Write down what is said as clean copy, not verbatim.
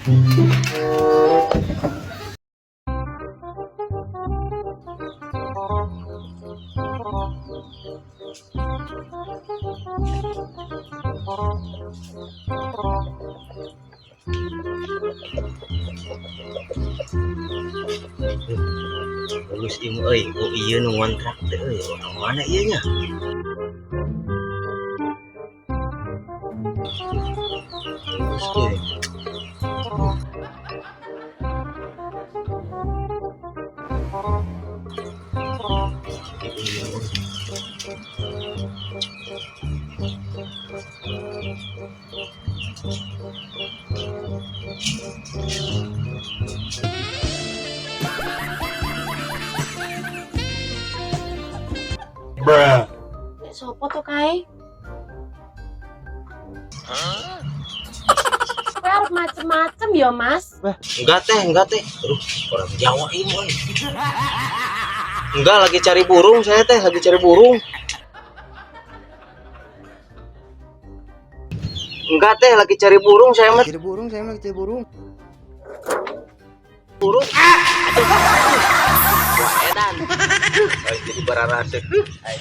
Bagus ieu mah euy. Oh, iya nu ngontrak teh euy. Orang mana ieu nya? Bagus euy. Iya, euy. Bruh. Nek sopo to kae? Kowe arep macem-macem ya, Mas. Enggak teh, enggak teh. Aduh, orang Jawa ini euy. Enggak, lagi cari burung saya teh, lagi cari burung. Enggak teh, lagi cari burung saya mah. Cari burung, saya mah cari burung. Burung. Aduh. Wah, edan. Ay, jadi bararasek. Ay.